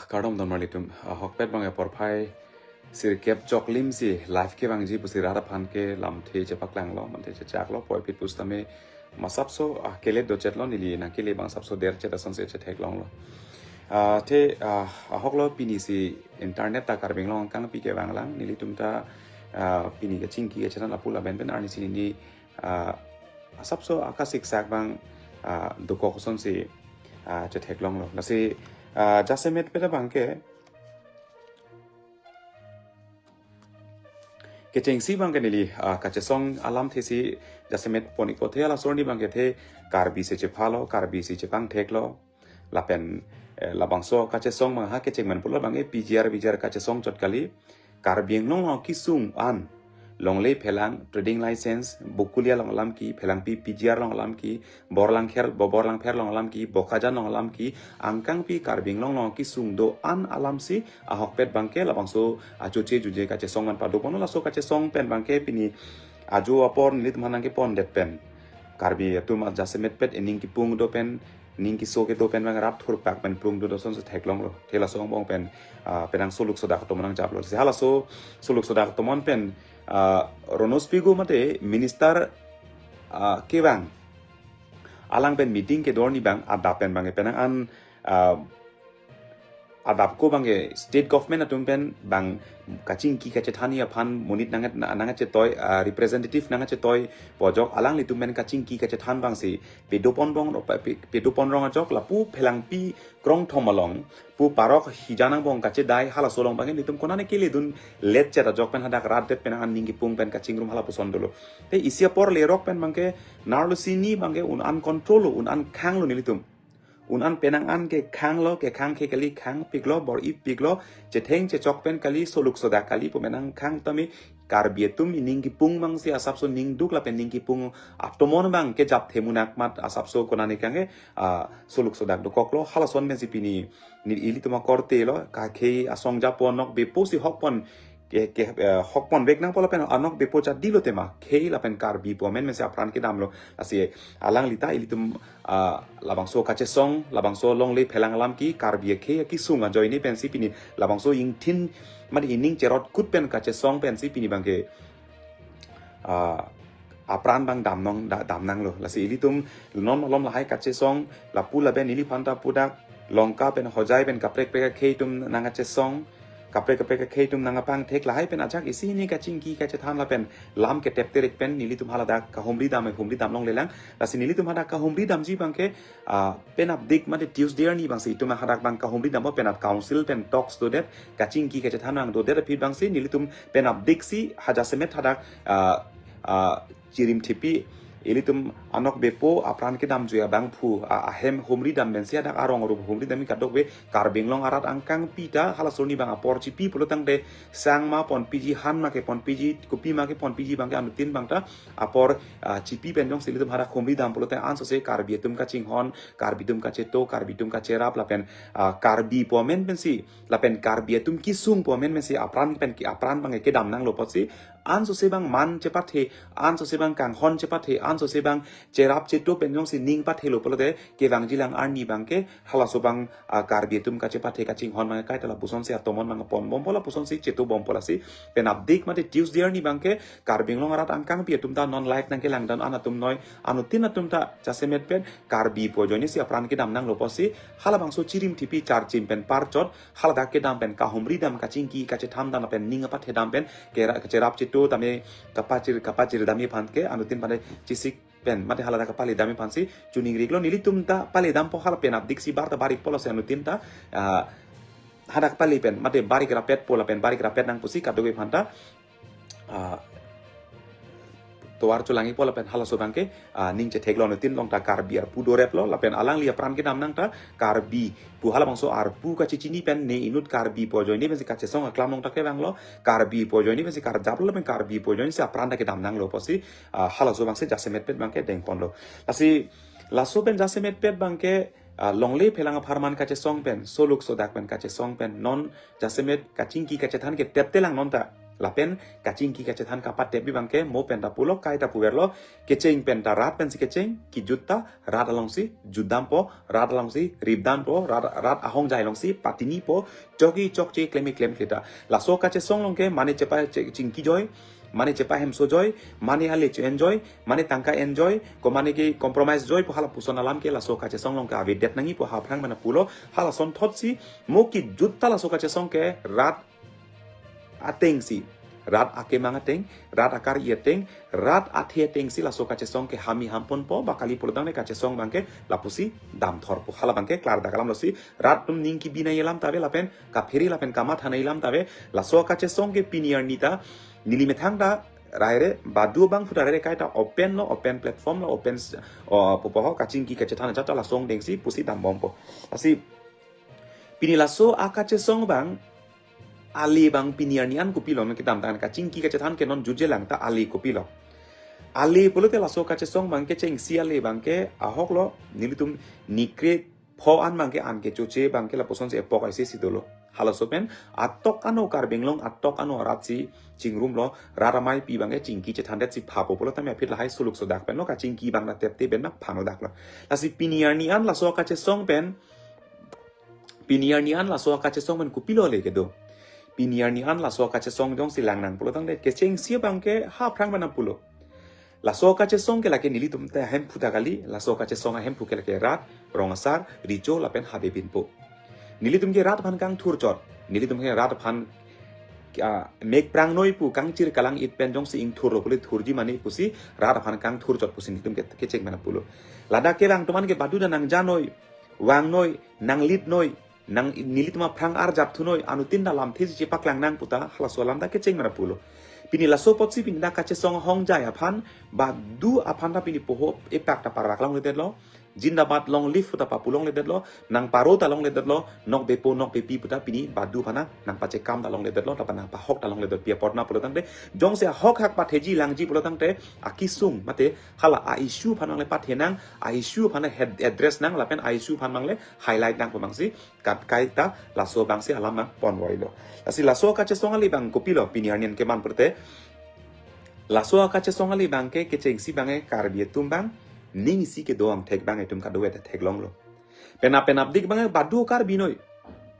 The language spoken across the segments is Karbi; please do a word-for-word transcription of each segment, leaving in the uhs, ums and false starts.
Kardom don marlitum, ahokpet bang apor phai sirkep choklim si live kevangji pusi rat aphan ke lamthe chepaklanglo, lamthe chechaklo, puvoiphit pusitame masapso, ah, kelet dochetlo, neli nangkele bang sapso derchet asonsi chetheklonglo. Ah, te, ah, ahoklo, pini si internet ta Karbi Anglong angkangpi kevanglang, nelitum ta, ah, pini kachingki kachethan lapu lapen pen arnisi neli, ah, asapso akasiksak bang, ah, dokok asonsi, ah, chetheklonglo. Lasi, ah, jasemetpet abang ke, kechengsi abang ke neli, ah, kachesong alamthe si jasemet pon-ikpo, the halaso arni abang ke the Karbi si chephalo, Karbi si chepangtheklo. Lapen, eh, labangso kachesong abang ha kecheng man pulo abang ke P G R, V G R kachesong chot kali. Karbi Anglong along kesung an, longle phelang, trading license, Bokolia along alam ke, Phelangpi P G R along alam ke, Borlangkher, Bo-, Borlangpher along alam ke, Bokajan along alam ke, angkangpi Karbi Anglong along kesung do-an alamsi ahokpet abang ke labangso achoche juje kachesong an padoponlo. Laso kachesong pen abang ke pini ajo apor nelitum aphan nangkepon det pen, Karbi atum ajasemetpet ening kepung do pen, ning keso kedo pen abang rat thurpak pen plung do do asonsi theklonglo. The laso angbong pen, ah, penang soluk sodak atum nangjaplo. Si halaso soluk sodak atum pen, ah, Ronnob Pegu mate minister, ah, kevang, alang pen meeting kedo arni abang adap pen abang ke penang an, ah, adap ko abang ke state government atum pen bang kachingki kachethanji aphan monit nangat, na-, nangkachetoi, ah, representative nangkachetoi pu ajok alanglitum pen kachingki kachethan abang si pedopon bong, pe-, pedopon rong ajok lapu Phelangpi krongthom along pu parok hijan angbong kachedai halaso along abang ke nelitum konane keledun letchet ajok pen hadak rat det pen aning kepung pen kachingrum halapuson dolo. Te isi apor lerok pen abang ke narlo si ni abang ke un-an control lo, un-an khanglo nelitum. Un-an penang an kekhanglo, kekhang ke kali, khangpiklo, bor-ipiklo, chetheng chechok pen kali, soluk sodak kali pu penang khang tame Karbi atum ening kepung abang si asapso ning duk lapen ning kepung atomon abang kejapthe munak mat asapso konane kang ke, ah, soluk sodak dokoklo, halason pen si pini neli ilitum akorte lo, kakhei asong japo anokbepo si hokpon, ke, ke, eh, hokpon vek nangpo lapen anokbepo chadilo tema, khei lapen Karbi pu amen pen si apran kedamlo, lasi alangli ta ilitum, ah, labangso kachesong, labangso longle phelang alam ke Karbi akhei akesung ajoine pen si pini labangso ingthin mate ening cherot kut pen kachesong pen si pini abang ke, ah, apran abang damnong, da-, damnanglo. Lasi ilitum non malom lahai kachesong, lapu lapen neliphan ta pu dak Lanka pen Hojai pen kaprek kaprek akhei atum nangkachesong, kaprek kaprek akhei atum nangkapangthek, lahai pen ajak isi hini kachingki kachethan lapen lam ketep terik pen nelitum haladak kahumri dam, humri damlonglelang. Lasi nelitum hadak kahumri damji abang ke, ah, penap dik mate Tuesday arni abang si itum hadak abang kahumri dampo, penap council pen talks dodet, kachingki kachethan abang dodet aphi abang si nelitum penap dik si ha jasemet hadak, ah, ah, chirim thipi, ilitum anokbepo apran kedamjui abangphu, a-, ahem humri dam pen si hadak arong arup humri dam kadokave Karbi Anglong arat angkangpi ta halaso arni abang apor chipi pulo tangte sang ma ponpiji, han ma ke ponpiji, kopi ma ke ponpiji abang ke anuttin abang ta apor, ah, chipi pen jongsi ilitum hadak humri dam pulote ansose Karbi atum kachinghon, Karbi atum kacheto, Karbi atum kacherap lapen, ah, Karbi pu amen pen si lapen Karbi atum kesung pu amen pen si apran pen ke apran abang ke kedamnanglo apotsi ansose abang man chepathe, ansose abang kanghon chepathe, ansose abang cherap cheto pen jongsi ning pathelo pulote kevangjilang arni abang ke halaso abang, ah, Karbi atum kachepathe kachinghon abang ke kaita lapuson si atomon abang ponbompo, lapuson si chetobompo. Lasi penap dik mate Tuesday arni abang ke Karbi Anglong arat angkangpi atum ta non live nangkelangdun an atum noi, anuttin atum ta jasemet pen Karbi pu ajoine si apran kedamnanglo apotsi halabangso chirim thipi charchim pen parchot haladak kedam pen kahumri dam, kachingki kachethan dam pen ning apathe dam pen kera-, kacherap cheto tame kapachir, kapachir damji aphan ke anuttin pen chisik pen mate haladak kapale damji aphan si chuning riklo. Nelitum ta pale dampo, hala penap dik si bar ta bar-ikpo, lasi anuttin ta, ah, hadak pale pen mate bar-ik rapetpo lapen bar-ik rapet nang pusi kadokave aphan ta, ah, tovar cholang-ikpo lapen halaso abang ke, ah, ning chetheklo, anuttin along ta Karbi arpu doreplo lapen alangli apran kedamnang ta Karbi pu halabangso arpu kachechini pen ne inut Karbi pu ajoine pen si kachesong aklam along ta kevanglo, Karbi pu ajoine pen si karjaplo lapen Karbi pu ajoine si apran ta kedamnanglo apotsi, ah, halaso abang si jasemetpet abang ke dengponlo. Lasi laso pen jasemetpet abang ke, ah, longle phelang apharman kachesong pen, soluk sodak pen kachesong pen, non jasemet kachingki kachethan ke teptelang non ta. Lapen kachingki kachethan kapatep abang ke mo pen ta pulo, kaita puverlo, kecheng pen ta rat pensi kecheng, kijut ta rat alongsi jutdampo, rat alongsi ripdampo, rat, rat ahongjai alongsi patinipo, chokche chokche kleme klem kleta. Laso kachesong along ke mane chepa che-, chingki joi, mane chepa hemso joi, mane ale che-en joi, mane tangka en joi, ko mane ke compromise joi pu halapuson alam ke laso kachesong along ke avedet nangji pu aphrang mana pulo, halason thotsi mo kijut ta laso kachesong ke rat atengsi, rat akemang ateng, rat akar-i ateng, rat athe atengsi laso kachesong ke hami hamponpo, ba kali pulotangte kachesong abang ke lapusi damthorpo. Hala abang ke klardak alamlosi, rat atum ning kebi nangji alam ta ave lapen kaphere lapen kamatha nangji alam ta ave, laso kachesong ke pini arni ta, neli methang ta, raire, badu abang aphuta raire kaita open lo, open platform lo, open s-, o, pupo ho, kachingki kachethan ajat ta laso angdengsi pusi dambompo. Lasi, pini laso akachesong abang, ale abang pini arni an kopilo, non kedamtang kachingki kachethan ke non jutjelang ta ale kopilo. Ale pulote laso kachesong abang kechengsi ale abang ke ahok lo, nelitum ni kre-pho an abang ke an kechoche abang ke lapuson si epok aisi si dolo. Halaso pen atok ano Karbi Anglong, atok ano arat si chingrumlo, rat ameipi abang ke chingki chethandetsi phapo pulo tame aphi lahai suluk sodak pen lo kachingki abang ta tepte pen mak phangdaklo. Lasi pini arni an laso akachesong pen, pini arni an laso akachesong pen kopilo le kedo. Pini arni an laso akachesong jongsi langnang pulotangte kechengsi abang ke ha aphrang mana pulo. Laso akachesong ke lake nelitum ta ahemphu ta kali, laso akachesong ahemphu ke lake rat, rong asar, recho lapen habe binpo. Nelitum ke rat aphan kangthurchot, nelitum ke rat aphan, ah, mek prangnoi pu kangchir kalang-it pen jongsi ingthurlo pule thurji mane pusi rat aphan kangthurchot pusi nelitum ke kecheng mana pulo. Ladak kelang atum an ke badu ta nangjanoi, vangnoi, nanglitnoi, nang nelitum aphrang arjap thunoi, anuttin ta lamthe si chepaklang nang puta halaso alam ta kecheng mana pulo. Pini laso apotsi pini dak kachesong ahongjai aphan, badu aphan ta pini poho epak ta parvak longledetlo, Zindabad long live puta papu longledetlo, nangparo ta longledetlo, nokbepo nokbepi puta pini badu aphan nangpachekam ta longledetlo, lapen nangpahok ta longledetpi apot na pulotangte, jongsi ahok hak patheji langji pulotangte, akesung mate hala a-issue aphan abang le pathe nang, a-issue aphan head address nang, lapen a-issue aphan abang le highlight nang pu abangsi, kat kaita laso abangsi alam abang ponvoilo. Lasi laso kachesong ale abang kopilo pini arni an keman perte. Laso kachesong ale abang ke kechengsi abang ke Karbi atum abang ning isi kedo angthek abang itum kadokave ta theklonglo. Penap penapdik abang ke badu Karbi noi.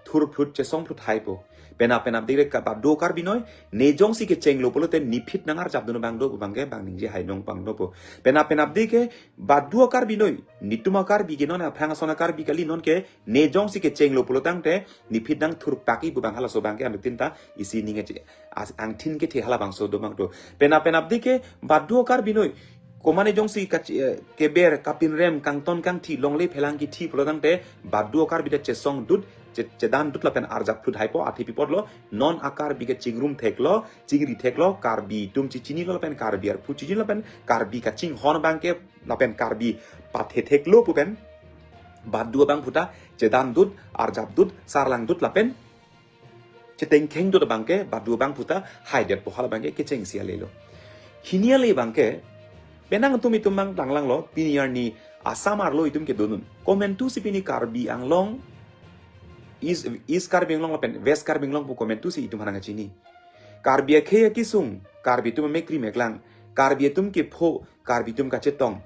Thurphut chesongphut haipo. Penap penapdik ke badu Karbi noi. Ne jongsi kechenglo pulote nephit nangarjapdun abang do abang ke bang ningje hai nong abang dopo. Penap penapdik ke badu Karbi noi. Netum Karbi ke non aphrang ason Karbi kali, non ke ne jongsi kechenglo pulotangte nephit nangthurpakji pu abang halaso abang ke anuttin ta isi ning ache as-, angthin kethe halabangso do abang do. Penap penapdik ke badu Karbi noi. Komane jongsi kach-, eh, keber kapinrem kangton kangthi longle phelang kithi pulotangte badu Karbi ta chesongdut, che-, chedandut lapen arjapphut haipo, athe pi apotlo, non a-Karbi ke chingrum theklo, chingri theklo, Karbi atum chechinilo lapen Karbi arphu chechinilo lapen Karbi kachinghon abang ke lapen Karbi pathe theklo pu pen badu abang aphuta chedandut, arjapdut, sarlangdut lapen chetengkhengdut abang ke badu abang aphuta haidetpo, hala abang ke kechengsi alelo. Hini ale abang ke penang atum itum abang langlanglo, pini arni Assam arlo itum kedodun. Komantusi pini Karbi Anglong, East, East Karbi Anglong lapen West Karbi Anglong pu komantusi itum aphan nangchini. Karbi akhei akesung, Karbi atum amekkri meklang, Karbi atum kepho, Karbi atum kachetong.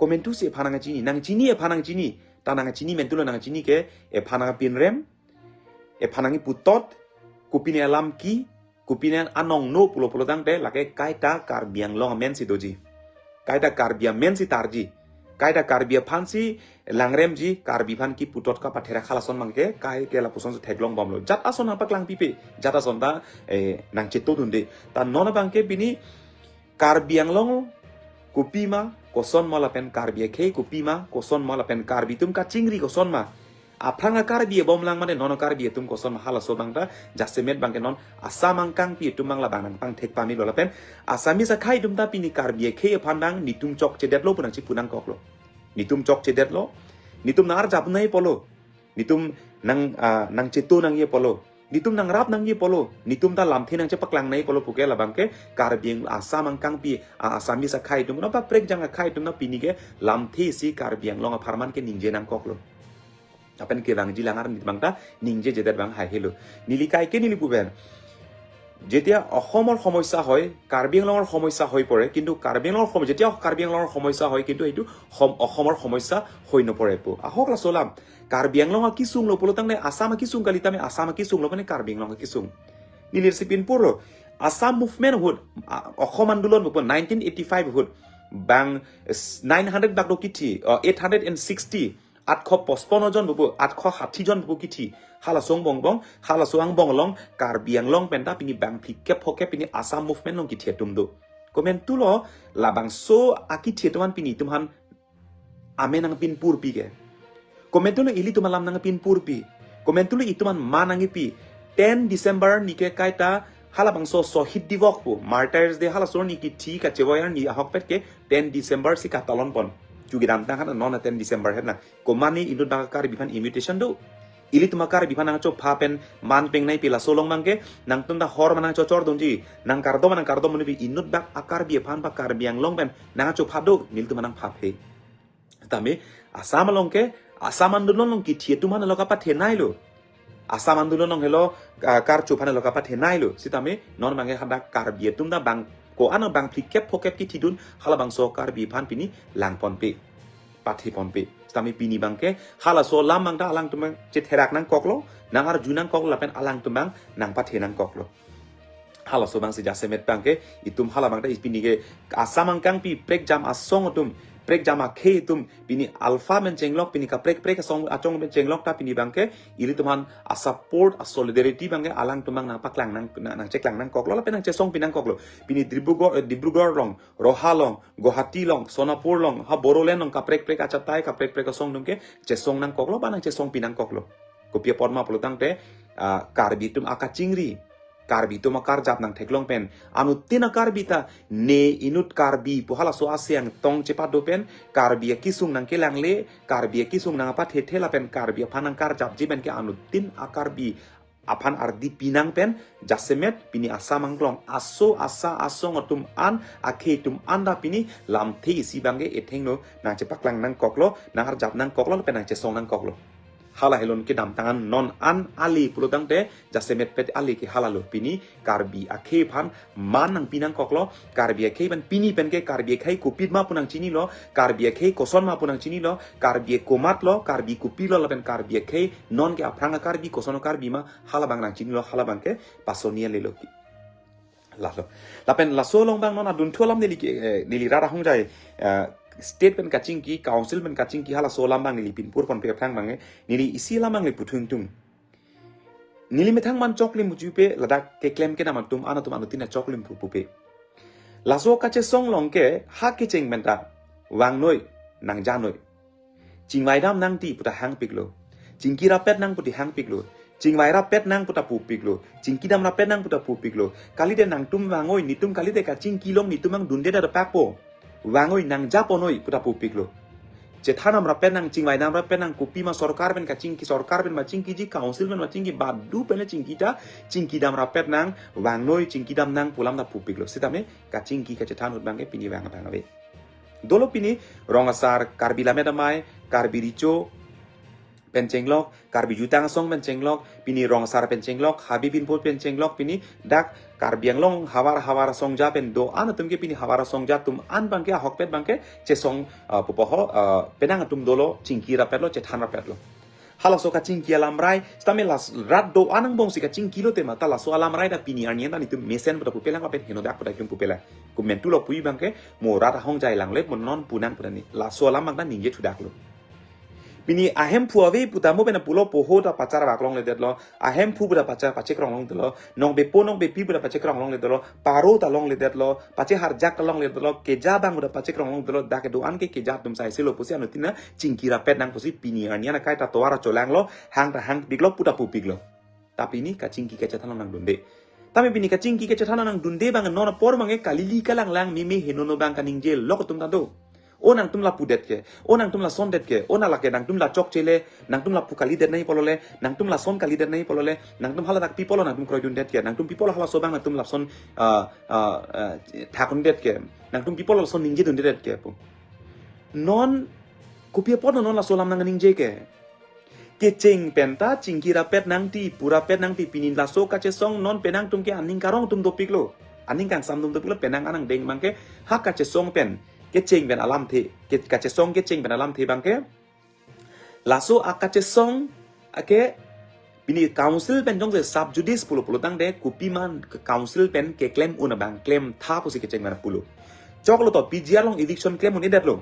Komantusi ephan nangchini, nangchini ephan nangchini, ta nangchini mentulo, nangchini ke ephan nangpinrem, ephan nangputot, kopine alam ke, kopine anong no pulo pulotangte lake kaita Karbi Anglong amensi doji. Kaita Karbi amensi tarji. Kaita Karbi aphansi langremji, Karbi aphan keputot kapatherak halason abang ke, kai ke lapuson si theklongbomlo. Jat ason nangpaklang pipe, jat ason ta, eh, nangchetodunde. Ta non abang ke pini Karbi Anglong kopima, kosonma lapen Karbi akhei kopima, kosonma lapen Karbi atum kachingri kosonma. Aphrang a-Karbi abomlang mane non a-Karbi atum kosonma halaso abang ta, jasemet abang ke non Assam angkangpi atum abang labang nangpangthek pamelo lapen Assamese akhei atum ta pini Karbi akhei aphan abang netum chokchedetlo pu nangchipu nangkoklo. Netum chokchedetlo, netum nangarjap nangji apotlo, netum nang, ah, nangcheto nangji apotlo, netum nangrap nangji apotlo, netum ta lamthe nangchepaklang nangji apotlo puke labang ke Karbi Ang-, Assam angkangpi, ah, Assamese akhei atum, non paprekjang akhei atum ta pini ke lamthe si Karbi Anglong apharman ke ningje nangkoklo. Lapen kevangji langar netum abang ta ningjejedet abang haihelo. Neli kaike neli pupen. যেতিয়া অসমৰ সমস্যা হয়, কাৰ্বি আংলঙৰ সমস্যা হৈ পৰে, কিন্তু কাৰ্বি আংলঙৰ সম-, যেতিয়া কাৰ্বি আংলঙৰ সমস্যা হয়, কিন্তু এইটো সম-, অসমৰ সমস্যা হৈ নপৰে পো। আহক লাচো ওলাম। কাৰ্বি Anglong akesung lo pulo tangte Assam akesung kali, tame Assam akesung lo mane Karbi Anglong akesung. Neli isi pinpur lo. Assam movement ahut, a, Asom Andolon pupo nineteen eighty five ahut, bang s-, nine hundred bak do kithi, o, eight hundred and sixty, আঠশ পঁচপন্ন জন pupo, আঠশ ষাঠি জন pupo kithi. Halaso angbong bong, halaso angbong along, Karbi Anglong penta pini bang phlikep phokep pini Assam movement along kithi atum do. Komantu lo, labangso akithi atum an pini itum aphan amen nangpinpurpi ke. Komantu lo ilitum alam nangpinpurpi. Komantu lo itum an ma nangkipi. Ten December arni ke kaita halabangso Shohid Divos pu, Martyrs Day halaso arni kithi kachevoi arni ahokpet ke ten December si katalon pon. Chugi damtang kan non ten December het na. Komane inut bak Karbi aphan invitation do. Ilitum Karbi aphan nangchopha pen man pengnei pi laso along bangke, nangtum ta hor ma nangchochor dunji, nangkardom ma nangkardom dunji, inut bak a Karbi aphan ba Karbi Anglong pen nangchopha do, nelitum nangpha phe. Tame, Assam along ke, Assam Andolon along kithi atum an lo kapathenei lo. Assam Andolon along helo, ah, karcho aphan lo kapathenei lo. Sitame, non bangke hadak Karbi atum ta bang ko-an bang phlikep phokep kithidun, halabangso Karbi aphan pini langponpe, patheponpe. Sitame pini bangke, halaso alam bang ta alangtum chetherak nangkoklo, nangarju nangkoklo, lapen alangtum bang nangpathe nangkoklo. Halaso bang si jasemet bangke, itum hala bang ta pini ke Assam angkang pi prekjam asong atum, prekjam akhei atum, pini alpha pen chenglok, pini kaprek prek asong achong pen chenglok ta pini bangke, ilitum aphan a support, a solidarity bangke alangtum bang nangpaklang nang, nang, nangcheklang nangkoklo, lapen nangchesongpi nangkoklo. Pini Dibrugarh, eh, Dibrugarh along, Roha along, Guwahati along, Sonapur along, ha Bodoland along, kaprek prek achatai, kaprek prek asong atum ke, chesong nangkoklo, ba nangchesongpi nangkoklo. Kopi apot ma pulo tangte, ah, Karbi atum akachingri, Karbi atum akarjap nangtheklong pen, anuttin a Karbi ta, ne inut Karbi pu halaso aseng tong chepado pen, Karbi akesung nangkelangle, Karbi akesung nangpathethe lapen Karbi aphan nangkarjapji pen ke anuttin a Karbi aphan ardi pinang pen, jasemet pini Assam anglong aso asa asong atum an, akhei atum an ta pini lamthe isi bangke ethengno nangchepaklang nangkoklo, nangarjap nangkoklo, lapen nangchesong nangkoklo. Hala helon kedamtang an non an ale pulo tangte, jasemet pet ale ke halalo pini Karbi akhei aphan man nangpi nangkoklo, Karbi akhei aphan pini pen ke Karbi akhei kopima pu nangchinilo, Karbi akhei koson ma pu nangchinilo, Karbi komatlo, Karbi kopilo lapen Karbi akhei non ke aphrang a Karbi koson a Karbi ma hala bang nangchinilo, hala bangke pasoniya lelo ki. Lalo. Lapen laso along bang non adunthu alam neli ke, eh, neli rat ahongjai, eh, state pen kachingki, council pen kachingki halaso alam bang neli pinpurponpe aphrang bang, eh, neli isi alam bang neli puthuntung. Neli methang man choklim pujupe ladak keklem kedam atum an atum anuttin ta choklim pu pupe. Laso kachesong along ke ha kecheng pen ta vangnoi, nangjanoi. Chingvai dam nangji puta hangpiklo. Chingki rapet nang puti hangpiklo. Chingvai rapet nang puta pupiklo. Chingki dam rapet nang puta pupiklo. Kalite nangtum vangoi, netum kalite kachingki along netum angdunde da pakpo. Vangoi nangjaponoi puta pupiklo. Chethan dam rapet nang, chingvai dam rapet nang, kopima sorkar pen kachingki, sorkar pen ma chingkiji, council pen ma chingki, badu pen le chingki ta, chingki dam rapet nang, vangnoi chingki dam nang pu alam ta pupiklo. Sitame kachingki kachethan ahut bangke pini vang abang ave. Dolo pini Rong Asar, Karbi Lammet Amei, Karbi Recho pen chenglok, Karbi Jutang Asong pen chenglok, pini Rong Asar pen chenglok, Habe Binpo pen chenglok, pini dak Karbi Anglong havar havar asongja pen do-an atum ke pini havar asongja atum an bangke ahokpet bangke chesong, ah, pupo ho, ah, penang atum dolo, chingki rapetlo, chethan rapetlo. Halaso kachingki alamrai, sitame las rat do-an angbong si kachingkilo tema, ta laso alamrai ta pini arni an ta netum mesen puta pupelang lapen henodak puta itum pupelang. Komantu lo pu bangke, mo rat ahongjai langle, mo non punang puta ni. Laso alam bang ta ningje thudaklo. Pini ahemphu ave puta mo pen pulo poho ta pachar bak longledetlo, ahemphu puta pachar pachekrong longledetlo, nongbepo nongbepi puta pachekrong longledetlo, paro ta longledetlo, pacheharjak ta longledetlo, keja bang puta pachekrong longledetlo, dak kedo-an ke keja atum sai selo pusi anuttin ta chingki rapet nang pusi pini arni an kaita tovar cholanglo, hang ta hangpiklo, puta pupiklo. Ta pini kachingki kachethan along nangdunde. Tame pini kachingki kachethan along nangdunde bang non apor bangke kalili kalanglang meme henono bang kaningje lok atum ta do. O nangtum lapu det ke, o nangtum lason det ke, o nang lake nangtum la chokche le, nangtum lapu kalidet nangji pulo le, nangtum lason kalidet nangji pulo le, nangtum haladak pi pulo nangtum kroidundet ke, nangtum pi pulo halaso bang nangtum lason, ah, ah, ah, thakdundet ke, nangtum pi pulo lason ningjedundet ke pu. Non, kopi apot non laso alam nangningje ke. kecheng pen ta chingki rapet nangji, pu rapet nangji, pini laso kachesong non penang atum ke aning karong atum dopiklo. Aning kangsam atum dopiklo, penang anang deng abangke ha kachesong pen kecheng pen alamthe, ke, kachesong kecheng pen alamthe abangke. Laso akachesong ake pini council pen jongsi sub judice pulo pulotangte kopima council pen keklem un abang klemtha pusi kecheng pen pulo. Choklo to P G R along eviction klem un-edetlo.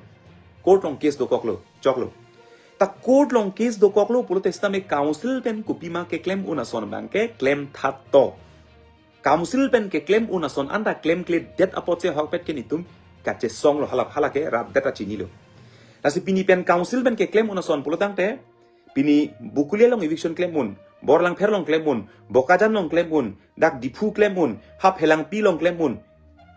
Court along case dokoklo, choklo. Ta court along case dokoklo pulote sitame council pen kopima keklem un ason abangke klemtha to. Council pen keklem un ason anta klemkledet apotsi ahokpet ke netum kachesonglo, hala, hala ke rapdet ta chinilo. Lasi pini pen council pen keklem un ason pulotangte, pini Bokolia along eviction klem un, Borlangpher along klem un, Bokajan along klem un, dak Diphu klem un, ha Phelangpi along klem un,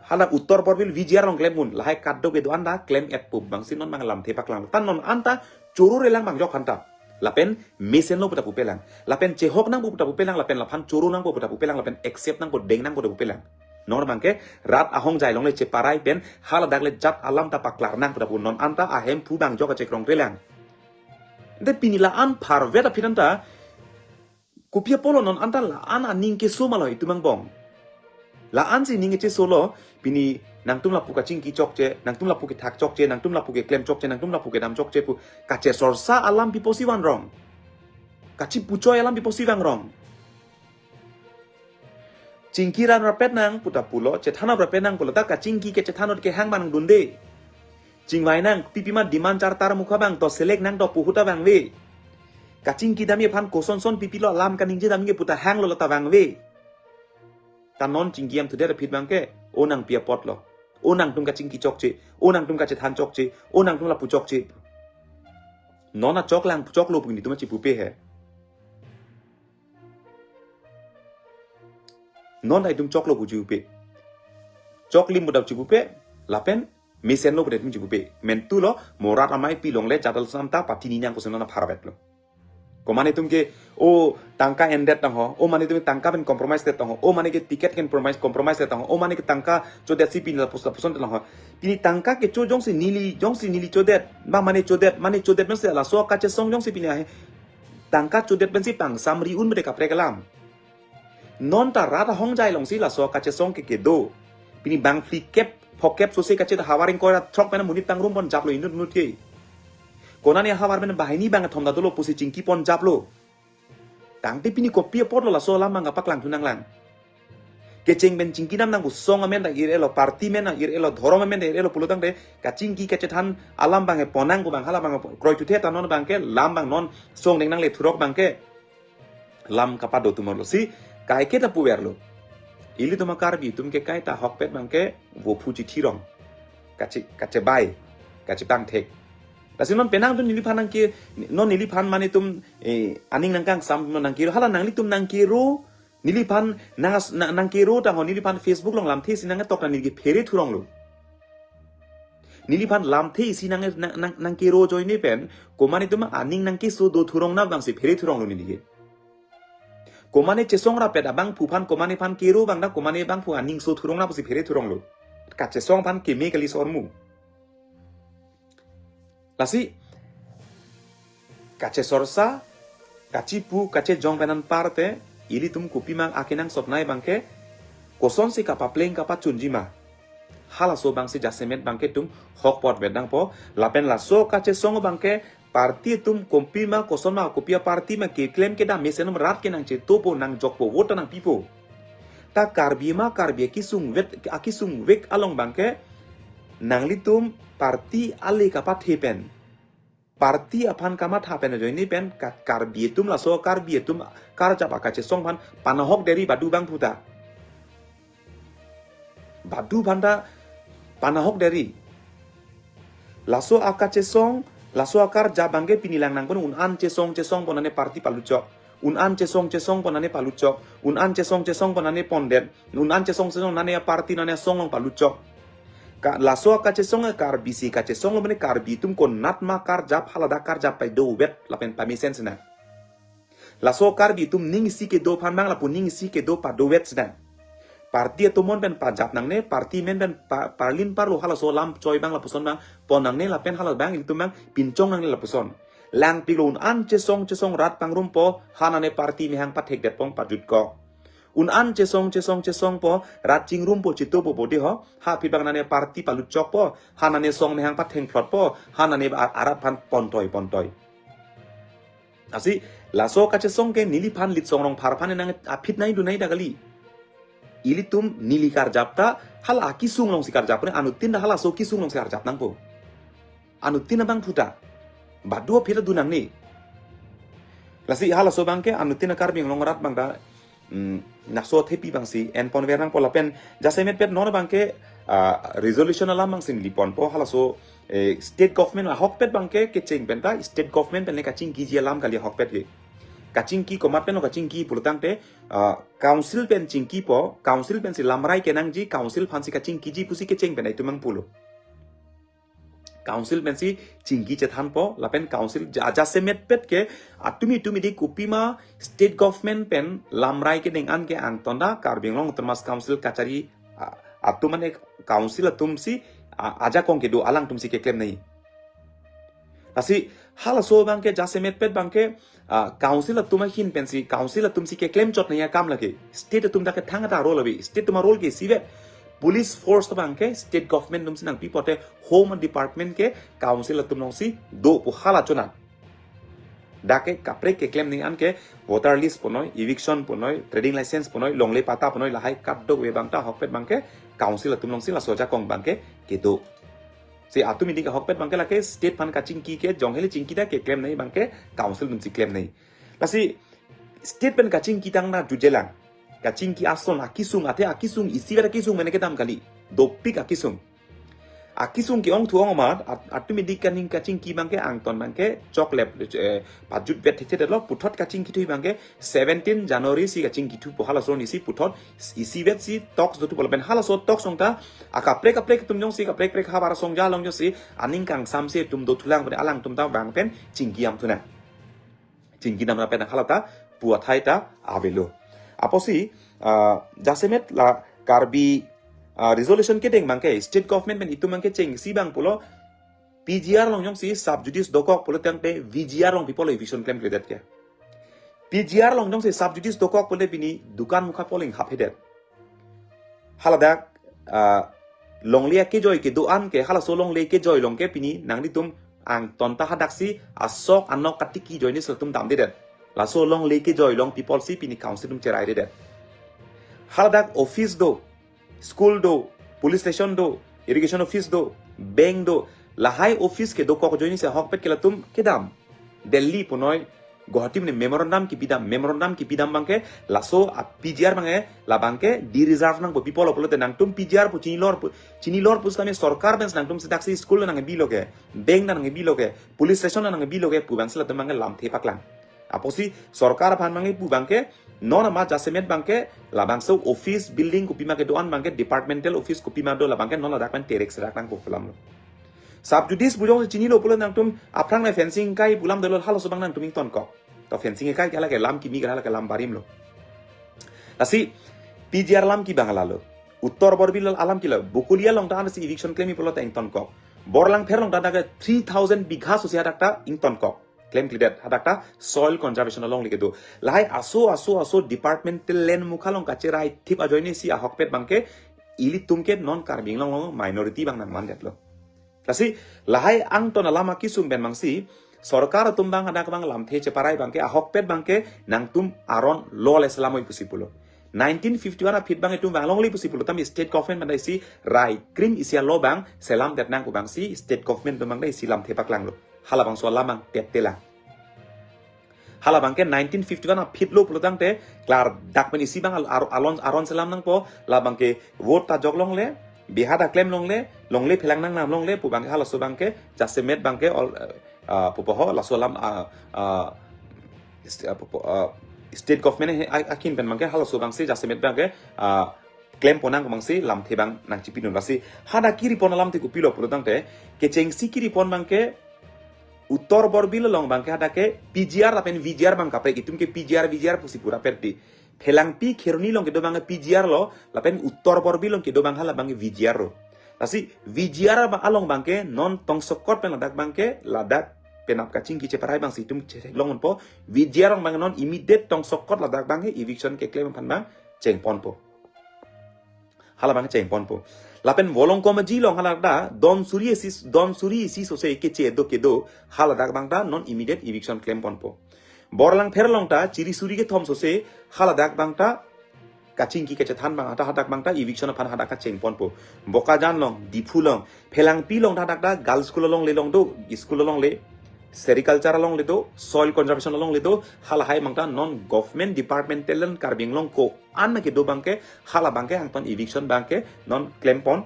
hala Uttar Borbil V G R along klem un, lahai kadokave do anta klem-et pu abangsi non abang lamthe paklang. Ta non anta choro relang abang jok aphanta. Lapen mesenlo pu ta pupelang. Lapen chehok nangpo pu ta pupelang, lapen laphan choro nangpo pu ta pupelang, lapen accept nangpo, deng nangpo pu ta pupelang. Non abangke rat ahongjai along le cheparai pen haladak le jat alam ta paklar nang pu ta pu, non anta ahemphu abang jok kachekrong relang. Ante pini la-an pharvet aphi anta, kopi apotlo non anta la-an aning keso malo itum angbong. La-ansi ning kechesolo, pini nangtum lapu kachingki chokche, nangtum lapu kethak chokche, nangtum lapu keklem chokche, nangtum lapu kedam chokche pu kachesorsa alam pi apotsi vangrong. Kachipuchoi alam pi apotsi vangrong. Chingki ran rapet nang pu ta pulo, chethan rapet nang pulo, ta kachingki kachethan kehang abang dunde. Chingvai nang, pipima demand chartar mukha abang to select nang to pu ahut ta vangve. Kachingki damji aphan kosonson pipilo alam kaningje damji pu ta hanglo ta vangve. Ta non chingki amthudet aphi abangke, o nangpi apotlo. O nangtum kachingki chokche, o nangtum kachethan chokche, o nangtum lapu chokche. Non achoklang choklo pu netum chipupe he. Non ta itum choklo pu chipupe. Choklim pu ta chipupe, lapen mesenlo pu ta itum chipupe. Mentulo, mo rat amei pi longle jadal samta patini nang pusi non apharvetlo. Komane itum ke, o tangka endet tangho, o mane itum tangka pen compromise det tangho, o mane ke ticket pen compromise, compromise det tangho, o mane ke tangka chodetsi pini lapuson, lapuson tangho. Pini tangka kecho jongsi neli, jongsi neli chodet, ma mane chodet, mane chodet mese laso kachesong jongsi pini ahe. Tangka chodet pensi pangsam ri un mede kaprek alam. Non ta rat ahongjai alongsi laso kachesong ke kedo. Pini bang phlikep, phokep sose kachet havar ingkoi ra throk pen monit pangrum pon japlo inut inut ke. Konane havar pen banghini bangkethom ta dolo pusi chingki pon japlo. Tangte pini kopi apotlo laso alam abang kapaklang thu nanglang. Kecheng pen chingki dam nang pu song amen ta ir-elo, party amen ta ir-elo, dhorom amen ta ir-elo pulotangte kachingki kachethan alam abang he pon nang pu abang hala abang kroithu the ta non abangke lam abang non song deng nangle thurok abangke lam kapado tumor lo si, kaike ta puverlo. Ilitum a-Karbi atum ke kaita ahokpet abangke vophu chithi rong. Kache, kachebai, kachepangthek. Lasi non penang atum neliphan nangke, non neliphan mane itum, eh, aning nangkangsam non nangkero, hala nanglitum nangkero, neliphan nang, nang, nangkero tangho neliphan Facebook along lamthe isi nangketok ta neli ke phere thuronglo. Neliphan lamthe isi nang, nang, nang, nangkero ajoine pen, komane itum aning nangkeso do thurong nang abangsi phere thuronglo neli ke. Komane chesong rapet abangphu aphan, komane aphan kero abang ta, komane abangphu aning so thurong nang pusi phere thuronglo. Kachesong aphan keme kali sormu. Lasi, kachesorsa, kachipu, kachejong pen anparte, ilitum kopima akenangsotnei abangke, kosonsi kapapleng kapachunji ma. Halaso abangsi jasemet abangke itum hokpot vet nangpo, lapen laso kachesong abangke, party atum kopima koson ma kopi a-party ma keklem kedam mesen atum rat ke nangchetopo nangjokpo vote nangpipo. Ta Karbi ma Karbi akesung vet, akesung vek along abangke nanglitum party ale kapathe pen, party aphan kamatha pen ajoine pen ka-, Karbi atum laso Karbi atum karjap akachesong aphan panahok deri badu abangphu ta. Badu aphan ta panahok deri. Laso akachesong, laso akarjap abangke pini lang nangpon un-an chesong chesong pon nane party paluchok. Un-an chesong chesong pon nane paluchok. Un-an chesong chesong pon nane pondet. Un-an chesong chesong nane party nane asong along paluchok. Ka laso akachesong Karbi si kachesonglo mane Karbi atum konat ma karjap haladak karjap paidovet lapen pamesen sena. Laso Karbi atum ning isi kedo aphan abang lapu ning isi kedo padovet sena. Party atum mon pen pajap nangne, party amen pen pa, parlin parlo halaso lam choi abang lapuson abang pon nangne lapen hala abang ilitum abang pinchong nangne lapuson. Langpiklo, un-an chesong chesong rat pangrumpo, ha nane party mehang pathekdetpo, pajutkok. Un-an chesong chesong chesongpo, rat chingrumpo, chitopo bodi ho, ha aphi abang nane party palutchokpo, ha nane song mehang pathengphlotpo, ha nane ar-, arat aphan pontoi pontoi. Lasi laso kachesong ke neliphan, Litsong Rongphar aphan nang aphi nangdun nangji ta kali. Ilitum neli karjap ta hala akesung alongsi karjap, anuttin ta halaso akesung alongsi karjap nangpo. Anuttin abangphu ta badu aphi ta dun nangne. Lasi halaso abang ke anuttin a-Karbi Anglong arat abang ta, mm, laso athepi abangsi enponver nangpo lapen jasemetpet non abang ke, ah, resolution alam abangsi neli ponpo, halaso, eh, state government ahokpet abang ke kecheng pen ta state government pen le kachingkiji alam kali ahokpet ke. Kachingki komat pen lo kachingki pulo tangte, ah, council pen chingkipo, council pensi lamrai kenangji, council aphansi kachingkiji pusi kecheng pen itum abang pulo. Council pensi chingki chethanpo, lapen council ja-, jasemetpet ke atumi tumi di kopima state government pen lamrai kedeng an ke angton ta Karbi Anglong Autonomous Council kachari, a-, atum mane council atumsi, a-, ajakong kedo alangtumsi keklem nangji. Lasi halaso abang ke jasemetpet abang ke, ah, council atum ahin pensi, council atumsi keklem chot nangji akam lake. State atum ta ke thangta role ave. State atum a-role ke isivet. Police force abang ke state government atumsi nangpi pote Home Department ke council atum alongsi do pu hala chonat. Dak ke kaprek keklem nangji an ke voter list punoi, eviction punoi, trading license punoi, longle patta punoi, lahai kadokave abang ta ahokpet abang ke council atum alongsi laso ajakong abang ke kedo. Si atum midi ke ahokpet abang ke lake state aphan kachingki ke jong hele chingki ta keklem nangji abang ke council atumsi klem nangji. Lasi state pen kachingki tang na jujelang. Kachingki ason akesung, athe akesung isivet akesung mene kedam kali. Dopik akesung. Akesung ke-ongthu ong amat, at-, atum midi kaning kachingki abang ke angton abang ke choklep, eh, pajutvet thekthedetlo, puthot kachingkithu abang ke seventeen January si kachingkithupo, halaso arnisi puthot isivet si talks dothupolo pen halaso talks along ta akaprek kaprek atum jongsi kaprek kaprek havar asong ja along jongsi aning kangsamse atum dothulang pen alangtum ta bang pen chingki damthu nang. Chingki dam ra pen hala ta pu athai ta avelo. Apotsi, ah, jasemet la Karbi, ah, resolution kedeng abang ke state government pen itum abang ke chengsi abang pulo P G R along jongsi sub judice dokok pulo tangte V G R along pi pulo eviction klemkledet ke. P G R along jongsi sub judice dokok pulo pini dukan mukha pulo inghap hedet. Haladak, ah, longle akejoi kedo an ke, halaso longle kejoi along ke pini nanglitum angton ta hadaksi asok anok katiki ajoinesi latum damdedet. Laso longle kejoi along pi pulosi pini council atum cherairedet. Haladak office do, school do, police station do, irrigation office do, bank do, lahai office kedokok ajoinesi ahokpet ke latum kedam. Delhi punoi, Guwahati mene memorandum kipidam, memorandum kipidam abang ke, laso a-P G R abang ke, labang ke de-reserve nangpo, pi pulo pulote nangtum P G R pu chinilor pu, chinilor pusitame sorkar pen nangtum sedaksi school nangkebilo ke, bank nangkebilo ke, police station nangkebilo ke pu abangsi latum abang ke lamthe paklang. Apotsi sorkar aphan abang ke pu abang ke, non amat jasemet abang ke, labangso office building kopima kedo an abang ke, departmental office kopima do labang ke, non ladak pen terek serak nangpo pu alamlo. Sub judice pu jongsi chinilo pulo nangtum aphrang le fencing kai pu alam dolo, halaso abang nangtum ingtonkok. To fencing kai ke hala ke lam kimi ke hala ke lam barim lo. Lasi P G R alam ke abang lalo. Uttor Borbil alam ke lo. Bokolia along ta ansi eviction klemji pulo ta ingtonkok. Borlangpher along ta ke three thousand bigha so si hadak ta ingtonkok. Klemkledet hadak ta soil conservation alongle kedo. Lahai aso aso aso departmental land mukha along kacherai thip ajoinesi ahokpet abang ke ilitum ke non Karbi Anglong along minority abang nangmandetlo. Lasi lahai angton alam akesung pen abangsi sorkar atum abang hadak abang lamthe cheparai abang ke ahokpet abang ke nangtum aron law le selamoi pusi pulo. Nineteen fifty-one aphi abang itum vang longle pusi pulo, tame state government pen ta isi rai krim isi a-law abang selamdet nang pu abangsi state government atum abang ta isi lamthe paklanglo. Halabangso alam abang teptelang. Halabang ke nineteen fifty-one aphi lo pulo tangte klardak pen isi abang al-, ar-, alon aron selam nangpo, labang ke vote ta jok longle, biha ta klem longle, longle phelang nangnam longle pu abang ke halaso abang ke jasemet abang ke all, eh, ah, pupo ho laso alam, ah, ah, st-, ah, pupo, ah, state government he a-, akin pen abang ke halaso abangsi jasemet abang ke, ah, klem ponang abangsi lamthe abang nangchipidun. Lasi hadak kiri pon alam te kopilo pulo tangte kechengsi kiri pon abang ke Uttor Borbil along abang ke hadak ke P G R lapen V G R abang kaprek, itum ke P G R V G R pusi pura perti. Phelangpi Kheroni along kedo abang ke P G R lo, lapen Uttor Borbil along kedo abang halabang ke V G R lo. Lasi V G R abang along abang ke non tongsokot pen ladak abang ke ladak penap kachingki cheparai abangsi itum chetheklong ponpo. VGR along abang non immediate tongsokot ladak abang ke eviction keklem aphan abang chengponpo. Hala abang chengponpo. Lapen Volongkom Aji along hala ta don suri isi, don suri isi sose keche do kedo, haladak abang ta non immediate eviction klemponpo. Borlangpher along ta chiri suri kethom sose haladak abang ta kachingki kachethan abang ta hadak abang ta eviction aphan hadak kachengponpo. Bokajan along, Diphu along, Phelangpi along ta hadak ta girls school alongle along do, school alongle, sericulture alongle do, soil conservation alongle do, halahai abang ta non government departmental land Karbi Anglong ko-an ma kedo abang ke, hala abang ke angton eviction abang ke non klempon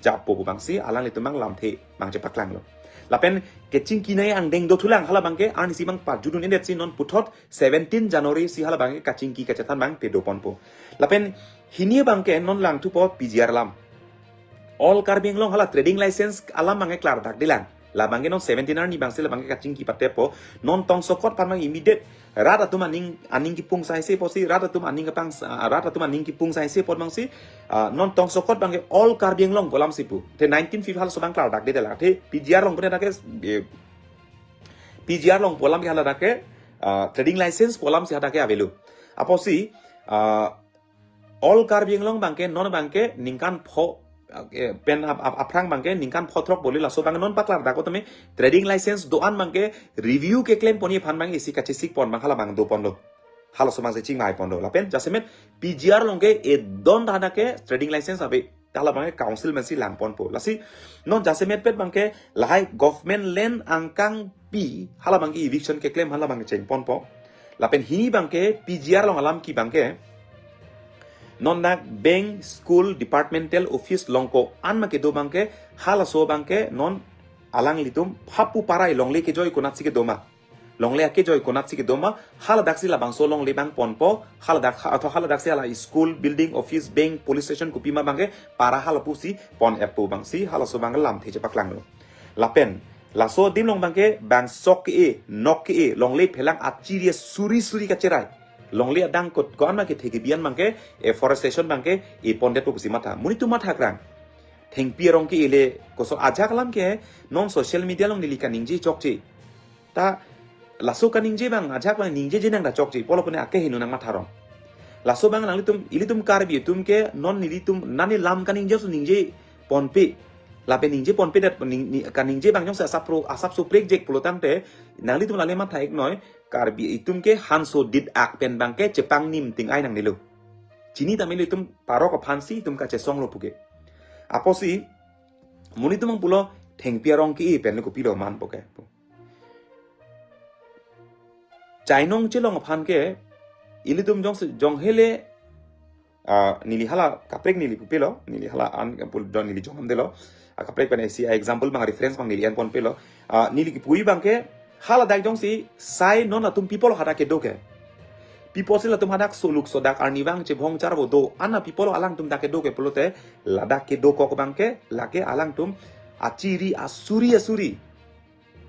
jappo pu abangsi alanglitum abang lamthe abang chepaklanglo. Lapen kachingki nai angdeng dothulang, hala abang ke arnisi abang pajudun-edet si non puthot seventeen January si hala abang ke kachingki kachethan abang pedoponpo. Lapen hini abang ke non langthupo PGR alam. All Karbi Anglong hala trading license alam abang ke klardak dilang. La abang ke non seventeen arni abangsi la abang ke kachingki pateppo. Non tongsokot aphan abang immediate rat atum aning, aning kipung saise apotsi, rat atum aning kapang, ah, rat atum aning kipung saise apot abangsi, ah, non tongsokot abang ke all Karbi Anglong pu alamsi pu. Te nineteen fifty halaso abang klardak dilang. Te PGR along pu hadak ke, eh, PGR along pu alam ke haladak ke, ah, trading license pu alamsi hadak ke avelo. Apotsi, ah, all Karbi Anglong abang ke, non abang ke ningkan pho, eh, pen ap-, ap-, aphrang abang ke ningkan pho throk boli laso abang non paklardak tame trading license do-an abang ke review keklemponji aphan abang isi kachesikpon abang hala abang doponlo. Halaso abangsi chingvaiponlo. Lapen jasemet PGR along ke edon ta hadak ke trading license ave. Hala abang ke council amansi langponpo. Lasi non jasemetpet abang ke lahai government land angkangpi hala abang ke eviction keklem hala abang ke chengponpo. Lapen hini abang ke PGR along alam ke abang ke non dak bank, school, departmental office along ko-an ma kedo abang ke halaso abang ke non alanglitum phapu parai longle kejoi konatsi kedo ma. Longle akejoi konatsi kedo ma, haladaksi labangso longle abang ponpo, haladak ha-, atau haladaksi hala school, building, office, bank, police station kopima abang ke para hala pusi pon-etpo abangsi halaso abang lamthe chepaklanglo. Lapen laso adim along abang ke bang sok ke-e, nok ke-e, longle phelang achiri suri suri kacherai, longle adang kot ko-an ma kethe kebi-an abang ke afforestation abang ke epondetpo pusi matha. Monit atum mathakrang. Thengpi arong ke-e le koson ajak alam ke non social media along neli kaningje chokche. Ta laso kaningje abang ajak abang ningjeje nang ta chokche, pulo pune akeheno nangmatharong. Laso abang nanglitum, ilitum Karbi atum ke non nelitum nani lam kaningje aso ningjeponpe. Lapen ningjeponpedet ning-, ni-, kaningje abang jongsi asap pro, asap suprekjek pulo tangte nanglitum lale matha-iknoi, Karbi atum ke hanso dit ak pen abang ke chepangnim ting-ai nangnelo. Chini tame ilitum parok aphansi itum kachesonglo puke. Apotsi monit atum abang pulo thengpi arong ke-e pen le kopilo manpo ke. Chainong chelong aphan ke ilitum jongsi, jonghele, ah, neli hala kaprek neli pupilo, neli hala an pul don neli jongdamdelo. Ah, kaprek pen isi example abang reference abang neli enponpelo. Ah, neli kipuji abang ke haladak jongsi sai non latum pi apotlo hadak kedo ke. Pi apotsi latum hadak soluk sodak arnivang chebhong charvo do-an pi apotlo alangtum dak kedo ke pulote, ladak kedokok abang ke lake alangtum achiri asuri asuri.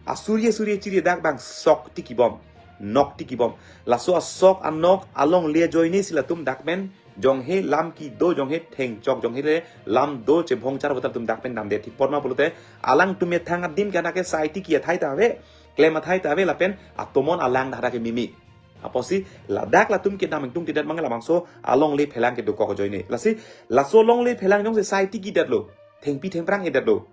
Asuri asuri achiri dak abang sok tikibom, nok tikibom. Laso asok anok alongle ajoinesi latum dak pen jonghe lam kedo, jonghe thengchok, jonghele lam do chebhong charvo ta latum dak pen damde thipon ma pulote, alangtum methang adim ke hadak ke sai tiki athai ta ave, klem athai ta ave, lapen atomon alang ta hadak ke mimi. Apotsi ladak latum kedam ingtungtidet abang labangso alongle phelang kedokok ajoine. Lasi laso longle phelang jongsi sai tikidetlo, thengpi thengphrang-edetlo,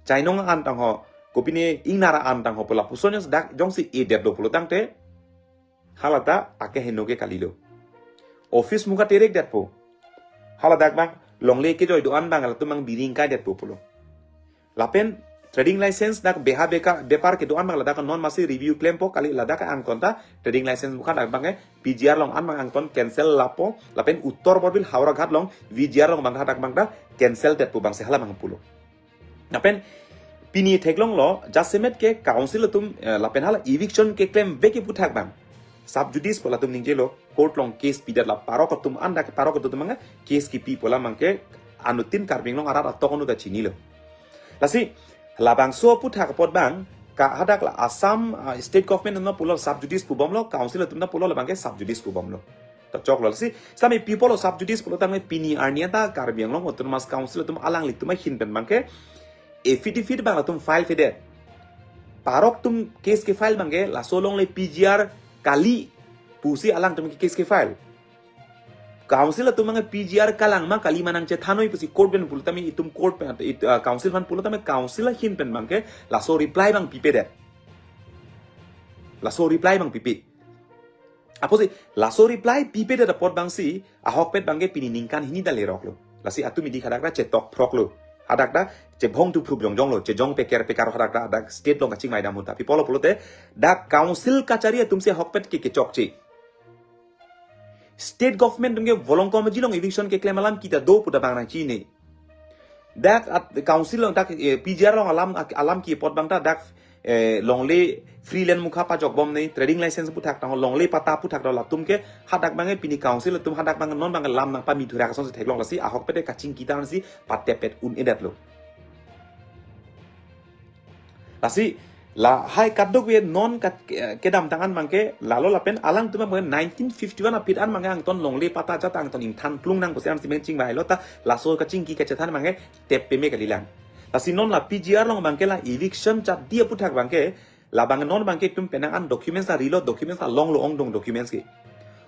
chainong an tangho, kopine ingnar an tangho pu lapuson jongsi dak jongsi edetlo pulo tangte, halata akeheno ke kalilo. Office muka terekdetpo. Haladak abang longle kejoi do-an abang latum abang biring kaidetpo pulo. Lapen trading license dak beha beka bepar kedo-an abang ladak non masi review klempo, kali ladak angton ta trading license muka dak abang ke PGR along an abang angton cancel lapo, lapen Uttar Borbil Howraghat along VGR along abang hadak abang ta cancel detpo abangsi hala abang pulo. Lapen pini theklonglo, jasemet ke council atum, eh, lapen hala eviction keklemvek aputhak abang sub judice pu latum ningjelo, court along case pidet, la parok atum an dak parok atum abang case kipi pu la abang ke anuttin Karbi Anglong arat atok anu ta chinilo. Lasi labangso aputhak apot abang ke hadak la Assam, ah, state government atum pulo sub judice pubomlo, council atum ta pulo labang ke sub judice pubomlo. Ta choklo. Lasi sami pi apotlo sub judice pulo tangte pini arni anta Karbi Anglong Autonomous Council atum alanglitum ahin pen abang ke affidavit abang latum file pedet. Parok atum case ke-file abangke laso alongle P G R kali pusi alangtum ke case ke-file. Council atum abangke P G R kalang ma kali ma nangchethanoi pusi court pen pulo tame itum court pen, it, uh, council aphan pulo tame council ahin pen abangke laso reply abang pipedet. Laso reply abang pipe. Apotsi laso reply pipedet apot abangsi ahokpet abangke pini ningkan hini ta leroklo. Lasi atum idik hadak ta chetok phroklo. Hadak ta chebhong tu phrup jongjonglo, chejong peker pekar hadak ta hadak state along kachingvai dam ahut ta. Pi apotlo pulote dak council kachari atumsi ahokpet ke kechokche. State government atum ke volong komaji along eviction keklem alam kita do pu ta bang nangchini. Dak at council along dak, eh, P G R along alam, alam ke apot abang ta dak, eh, longle free land mukha pajokbom ne, trading license aputhak ta, longle patta aputhak ta latum ke hadak abangke pini council atum hadak abang non abang lam nangpami thurak asonsi theklong lasi ahokpet kachingki ta ansi patepet un-edetlo. Lasi lahai kadokave non kat, eh, kedamtang an abangke lalo lapen alangtum abangke nineteen fifty-one aphi an abangke angton longle patta ajat angton ingthan plung nang pusi ansi men chingvailo ta laso kachingki kachethan abangke tep peme kalilang. Lasi non la P G R along abangke la eviction chatdi aputhak abangke labang non abangke itum penang an documents ta rilo, documents ta longlo, ongdung documents ke.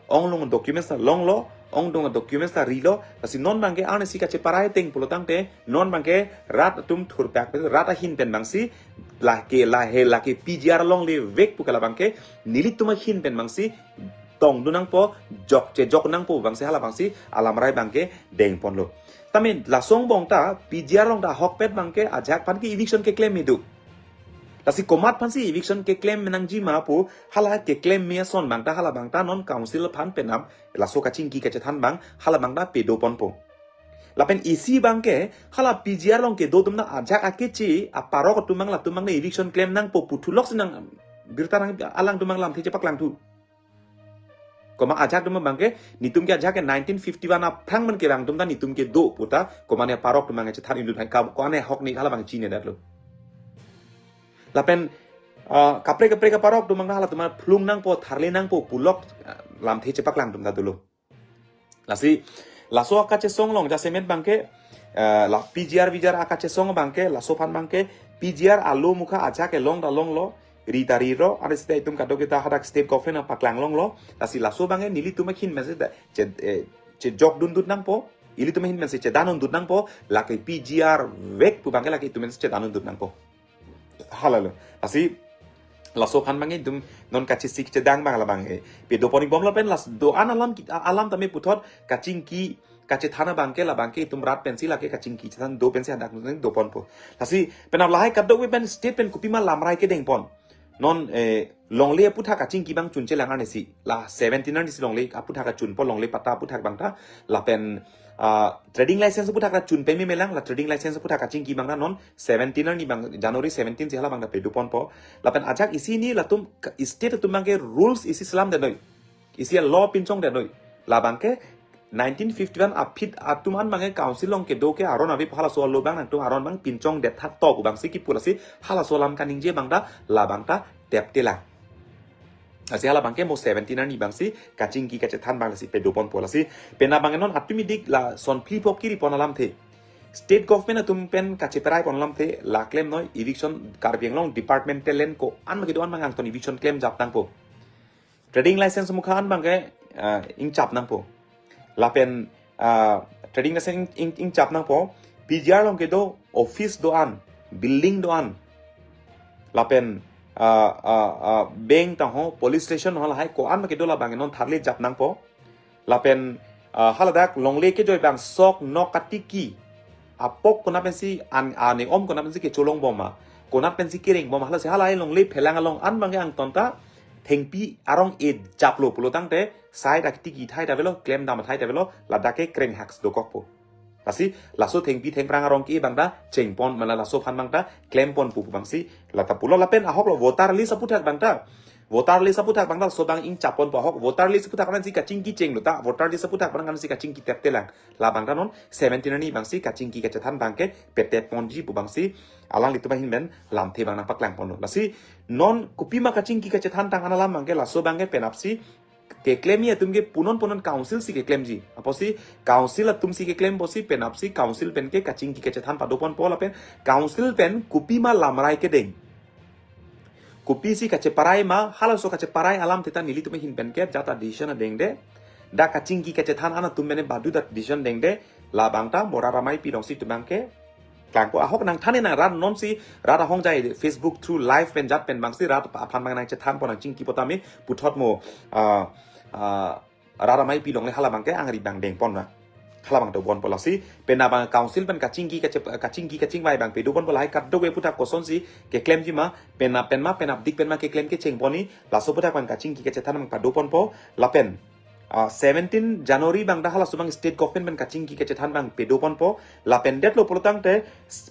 Ongdung documents ta longlo, ongdung documents ta rilo, lasi non abangke ansi kacheparai ateng pulo tangte non abangke rat atum thurpak pen rat ahin pen abangsi lake lahe lake P G R longle vek pu ke labangke nelitum ahin pen abangsi tongdun nangpo, jokche jok nangpo abangsi hala abangsi alamrai abangke dengponlo. Tame laso angbong ta P G R along ta ahokpet abangke ajahak aphan ke eviction keklem me do. Lasi komat aphansi eviction keklem nangji ma pu hala keklem me ason abang ta hala abang ta non council aphan penap laso kachingki kachethan abang hala abang ta pedoponpo. Lapen isi abangke hala P G R along kedo atum ta ajahak akeche aparok atum abang latum abang ta eviction klem nangpo puthulok si nang birta nang alangtum abang lamthe chepaklangthu. Komat ajahak atum abangke netum ke ajahak ke nineteen fifty-one aphrang man kevang atum ta netum kedo pu ta komat ne aparok atum abang chethan indun hai ka ko-an ahok ne hala abang chinedetlo. Lapen, ah, kaprek kaprek aparok atum abang halatum aphan plung nangpo, tharle nangpo pulok, ah, lamthe chepaklangdun ta dolo. Lasi laso akachesong along jasemet abangke, eh, la P G R V G R akachesong abangke laso aphan abangke P G R alo mukha ajahak kelong ta longlo, ri ta riro, ansi ta itum kadokave ta hadak state government apaklang longlo. Lasi laso abangke nelitum ahin pensi ta che, eh, chejok dundun nangpo, ilitum ahin pensi chedan dundun nangpo, lake P G R vek pu abangke lake itum pensi chedan dundun nangpo. Halalo. Lasi laso aphan abangke itum non kachesik chedang abang labang, eh, pedopon-ikbom lapen las do-an alam ki-, alam tame puthot kachingki kachethan abangke labangke itum rat pensi lake kachingki chethan do pensi hadak doponpo. Lasi penap lahai kadokave pen state pen kopima lamrai kedengpon. Non, eh, longle aputhak kachingki abang chunchelang arnisi. La seventeen arnisi longle aputhak kachunpo, longle patta aputhak abang ta. Lapen, ah, trading license aputhak kachun peme melang, la trading license aputhak kachingki abang ta non seventeen arni abang, January seventeen si hala abang ta pedoponpo. Lapen ajahak isi ni latum ka-, state atum abangke rules isi selamdetnoi. Isi law pinchongdetnoi. Labangke nineteen fifty-one aphi atum an abangke council along kedo ke aron ave pu halaso law abang nangtum aron abang pinchongdet tha top abangsi kipu lasi halaso alam kaningje abang ta labang ta teptelang. Lasi hala abangke mo seventeen arni abangsi kachingki kachethan abang lasi pedoponpo lasi penap abang non atum idik lason phli phok kiripon alamthe. State government atum pen kacheparai pon alamthe la klemnoi eviction Karbi Anglong departmental land ko-an ma kedo-an abang angton eviction klem jap nangpo. Trading license mukha an abangke, ah, ingchap nangpo. Lapen, ah, trading license ing, ing, ingchap nangpo. P G R along kedo office do-an, building do-an. Lapen, ah, ah, ah, bank tangho, police station ho lahai ko-an ma kedo labang non tharle jap nangpo. Lapen, ah, haladak longle kejoi abang sok nok katiki. Apok konat pensi an, ane om konat pensi kecholongbom ma. Konat pensi kerengbom ma. Halasi halai longle phelang along an abangke angton ta thengpi arong-e japlo pulo tangte side aktiki thai ta avelo, klem dam thai ta avelo, ladak ke kreng haks dokokpo. Lasi laso thengpi thengphrang arong ke abang ta chengpon mane laso aphan abang ta klemponpo pu abangsi la ta pulo lapen ahoklo voter list aputhak abang ta. Voter list aputhak abang ta laso abang ingchapponpo ahok voter list aputhak ansi kachingki chenglo ta voter list aputhak abang ansi kachingki teptelang. Labang ta non seventeen arni abangsi kachingki kachethan abangke petepponji pu abangsi alanglitum ahin pen lamthe abang nangpaklangponlo. Lasi non kopima kachingki kachethan tang an alam abangke laso abangke penapsi keklem-i atum ke punon punon council si keklemji. Apotsi council atum si keklem apotsi penapsi council pen ke kachingki kachethan padoponpo lapen council pen kopima lamrai kedeng. Kopisi kacheparai ma, halaso kacheparai alam theta nelitum ahin pen ke jata decision adengde. Dak kachingki kachethan an atum mene badu dak decision dengde. Labang ta mo rat amei pi alongsi itum abang ke klangpo. Ahok nangthan nang rat nonsi rat ahongjai Facebook through live pen jat pen abangsi rat aphan abang nangchethanpo nangchingkipo tame puthot mo, ah, ah, rat amei pi along le hala abang ke angri abang dengpon na. Hala abang dobonpo lasi penap abang council pen kachingki kache-, kachingki kachingvai abang pedoponpo lahai kadokave aputhak kosonsi keklemji ma, penap pen ma, penapdik pen ma keklem kechengpon ni, laso aputhak abang kachingki kachethan abang padoponpo, lapen, ah, seventeen January abang dak halaso abang state government pen kachingki kachethan abang pedoponpo, lapen detlo pulo tangte,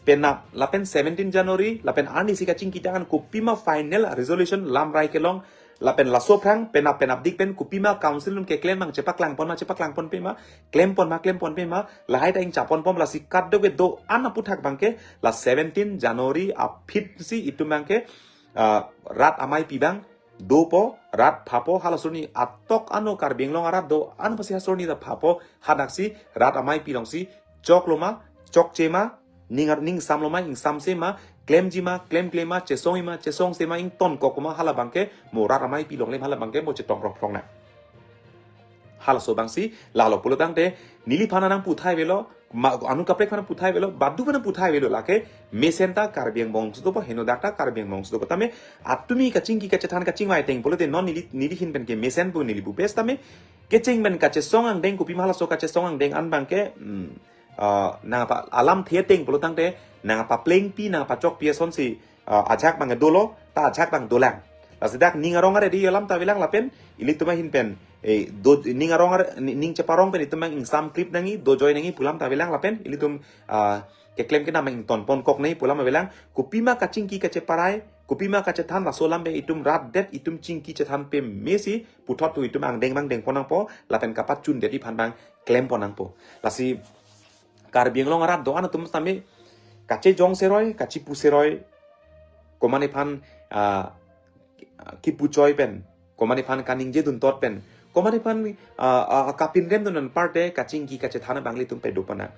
penap, lapen seventeen January, lapen arnisi kachingki ta an kopima final resolution lamrai kelong, lapen laso aphrang, penap penapdik pen kopima council atum keklem abang chepaklangpon ma, chepaklangponpe ma, klemponma, klemponpe ma, lahai ta ingchaponpo ma, lasi kadokave do-an aputhak abang ke, la seventeen January aphi si itum abang ke, ah, rat amei pi abang dopo, rat phapo, halaso arni atok ano Karbi Anglong arat do-an apotsi halaso arni ta phapo, hadaksi rat amei pi alongsi choklo ma, chokche ma, ning ar-, ning samlo ma, ingsamse ma, klemji ma, klemkle ma, chesongji ma, chesongse ma, ingtonkok ma, hala abang ke mo rat amei pi along le hala abang ke mo chetong rok rok na. Halaso abangsi, lalo pulo tangte, neliphan nangputhai avelo, ma, anut kaprek aphan nangputhai avelo, badu aphan nangputhai avelo, lake mesen ta Karbi Anglong si dopo, henodak ta Karbi Anglong si dopo. Tame, atumi kachingki kachethan kachingvai ateng pulote non neli, neli ahin pen ke mesenpo neli bupes tame, kecheng pen kachesong angdeng kopima halaso kachesong angdeng an abang ke, hmm, ah, nangpa alamthe ateng pulo tangte, nangpaplengpi, nangpachokpi asonsi, ah, ajak abang dolo, ta ajak abang dolang. Lasi dak ning arong aret di alam ta avelang lapen, ilitum ahin pen, eh, do, ning arong aret, ni-, ning cheparong pen itum abang ingsamklip nangji, dojoi nangji pu alam ta avelang lapen, ilitum, ah, keklem kedam abang ingtonponkok nangji pu alam avelang, kopima kachingki kacheparai, kopima kachethan laso alam pen itum rat det, itum chingki chethan pame si, puthot tu itum angdeng abang dengpon nangpo, lapen kapachun det aphan abang klempon nangpo. Lasi, Karbi Anglong arat do-an atum tame kachejong seroi, kachepu seroi, komat aphan, ah, kipu choi pen, komat aphan kaningje duntot pen, komat aphan, ah, ah, kapinrem dun aparte kachingki kachethan abang ilitum pedoponang.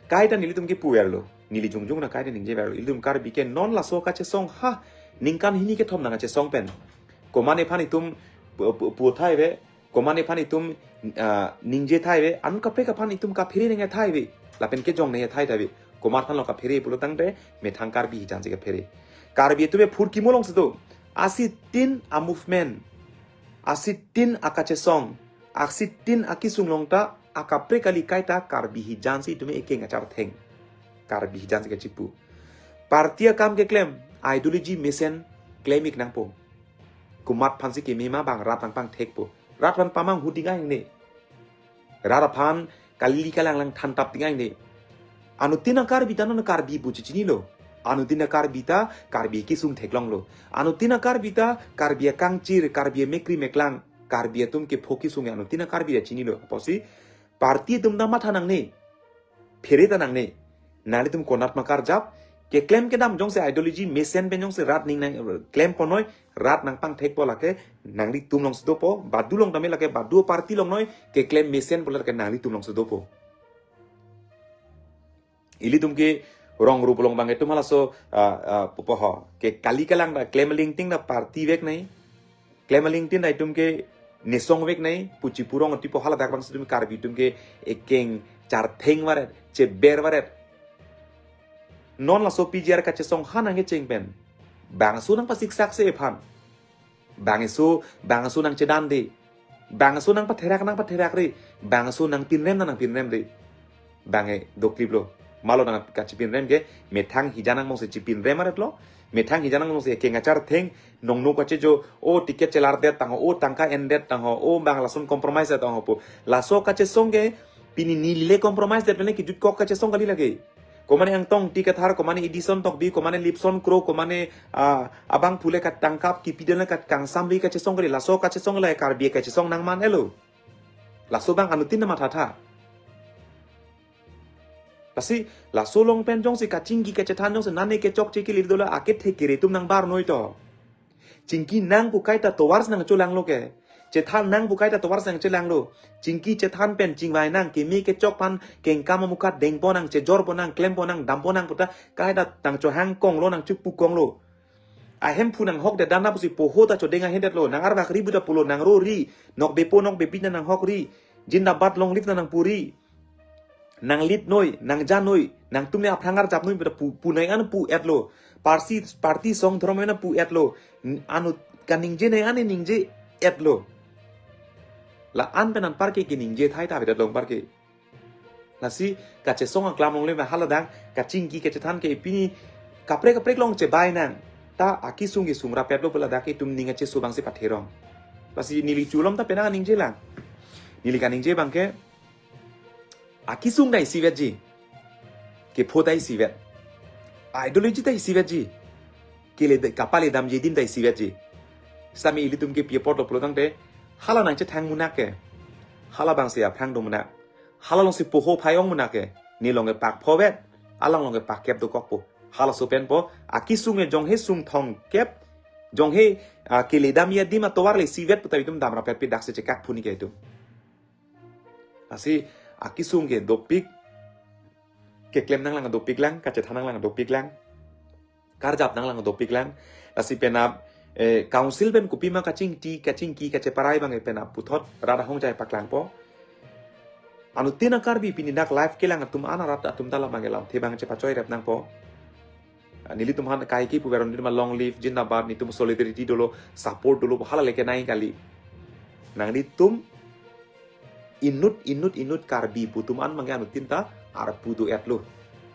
Kaita nelitum kipu verlo, neli jongjong nang kaita ningje verlo, ilitum Karbi ke non laso kachesong ha, ningkan hini kethom nangkachesong pen, komat aphan itum pu-, pu-, puthai ave, komat aphan itum, ah, ningje thai ave, anut kaprek aphan itum kaphere nangthai ave, lapen kejong nangthai ta ave, komat aphanlo kaphere pulo tangte, methang Karbi hijan si kaphere. Karbi atum aphurkimo alongsi do, asitin a-movement, asitin akachesong, asitin akesung along ta, akaprek kali kaita Karbi hijan si itum ekeng achartheng. Karbi hijan si kachepu. Party akam keklem, ideology mesen klem-ik nangpo. Komat aphansi keme ma abang rat nangpangthekpo. Rat aphan pamanghu ding ahingne. Rat aphan kali kalang lang thantap ding ahingne. Anuttin a-Karbi ta non Karbi pu chechinilo. Anuttin a-Karbi ta Karbi akesung theklonglo. Anuttin a-Karbi ta Karbi akangchir, Karbi amekkri meklang, Karbi atum kepho kesung anuttin a-Karbi ta chinilo. Apotsi party atum ta matha nangne. Phere ta nangne. Nanglitum konat ma karjap, keklem kedam jongsi ideology mesen pen jongsi rat ning nang klemponoi, rat nangpangthekpo lake nanglitum alongsi dopo, badu along tame lake badu party along noi, keklem mesen pu lake nanglitum alongsi dopo. Ilitum ke rong rup along abang itum halaso, ah, ah, pupo ho. Ke kali kalang ta klem alingting ta party vek nangji. Klem alingting ta itum ke nesong vek nangji, pu chepu rong tipo haladak abangsi itum Karbi atum ke ekeng chartheng varet, cheber varet. Non laso P G R kachesong ha nangkecheng pen, bangso nangpasiksaksi aphan. Bangso, bangso nangchedande. Bangso nangpatherak nangpatherakre. Bangso nangpinrem nangpinremre. Bang e dokliplo. Malo nangkachepinrem ke, methang hijan angbongsi chepinrem aretlo. Methang hijan angbongsi ekeng achartheng, nongno kachejo, o ticket chelardet tangho, o tangka endet tangho, o bang lason compromise tangho pu. Laso kachesong ke, pini neli le compromise det pen le kejutkok kachesong kali lake. Komane Angtong Ingti Kathar, komane Edison Tokbi, komane Lipson Kro, komane, ah, abangphu le katangkap, kipi dun le katkangsam le kachesong kali, laso kachesong le Karbi kachesong nangman-etlo. Laso abang anuttin ta mathatha. Lasi, laso along pen jongsi kachingki kachethan jongsi nane kechokche kali dola akethe kere atum nangbarnoi to. Chingki nang pu kaita tovarsi nangcholanglo ke. Chethan nang pu kaita tovarsi nangcholanglo. Chingki chethan pen chingvai nang keme kechok aphan kengkam amukha dengpon nang, chejorpon nang, klempon nang, dampon nang puta kaita nangchohangkonglo, nangchepukonglo. Ahemphu nanghokdet dan na pusi poho ta chodeng ahin detlo. Nang arvak ri bu ta pulo, nang ro ri, nokbepo nokbepi na nanghok ri, Zindabad, long live na nangpu ri. Nang lit noi, nang ja noi, nangtum ne aphrang arjap noi pu, pu nai an pu-etlo. Parsi, parti song dhormo na pu-etlo. N-, anu kaningje nai an ningje-etlo. La-an pen anparke keningje thai ta avedet lo anparke. Lasi kachesong aklam longle ma hala dak kachingki kachethan ke pini kaprek kaprek long chebai nang. Ta akesung kesung rapetlo pu ladak itum ning acheso abangsi patherong. Lasi neli chulom ta penang ningje lang. Neli kaningje abangke akesung ta isivetji. Kepho ta isivet. Ideology ta isivetji. Kele de-, kapale damji adim ta isivetji. Sami ilitum kepi apotlo pulo tangte hala nangchethang munak ke. Hala abangsi aphrang do munak. Hala alongsi poho phai-ong munak ke. Ne along ke pak phovet, alang along ke pak kep dokokpo. Halaso penpo, akesung e jonghe sung thong kep, jonghe, ah, kele damji adim atovar le isivet pu ta itum dam rapet pi daksi chekak phuni ke itum. Lasi akesung ke dopik, keklem nanglang dopik lang, kachethan nanglang dopik lang, karjap nanglang dopik lang. Lasi penap, eh, council pen kopima kachingki, kachingki, kacheparai abang penap puthot rat ahongjai paklangpo. Anuttin a-Karbi pini dak live kelang atum an arat atum ta labang lamthe abang chepachoi rep nangpo. Ah, nelitum aphan kaike puveron di ma long live, Zindabad, netum solidarity dolo, support dolo, hala leke nai kali. Nanglitum inut, inut, inut Karbi pu atum an abangke anuttin ta arpu do-etlo.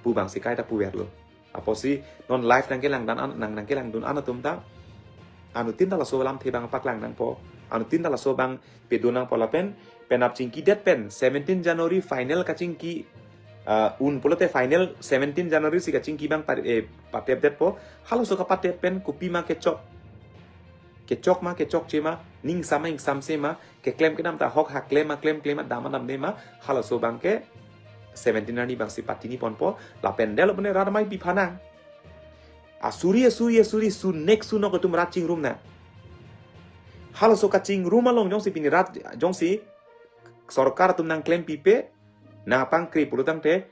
Pu abangsi kaita puvetlo. Apotsi non live nangkelang dan an, nang, nangkelangdun an atum ta anuttin ta laso lamthe abang paklang nangpo. Anuttin ta laso abang pedo nangpo lapen penap chingkidet pen seventeen January final kachingki, ah, un pulote final seventeen January si kachingki abang pa-, eh, patepdetpo. Halaso kapatep pen kopima kechok. Kechok ma, kechokche ma, ning sama ingsamse ma, keklem kedam ta ahok ha klem ma, klem klem ma, dam ma damde ma, halaso abangke seventeen arni abangsi patini ponpo, lapen delo pune rat amei pi phanang. Asuri, asuri, asuri, sunek sunok atum rat chingrum nang. Halaso kachingrum along jongsi pini rat jongsi sorkar atum nangklempipe, nangpangkri pulo tangte,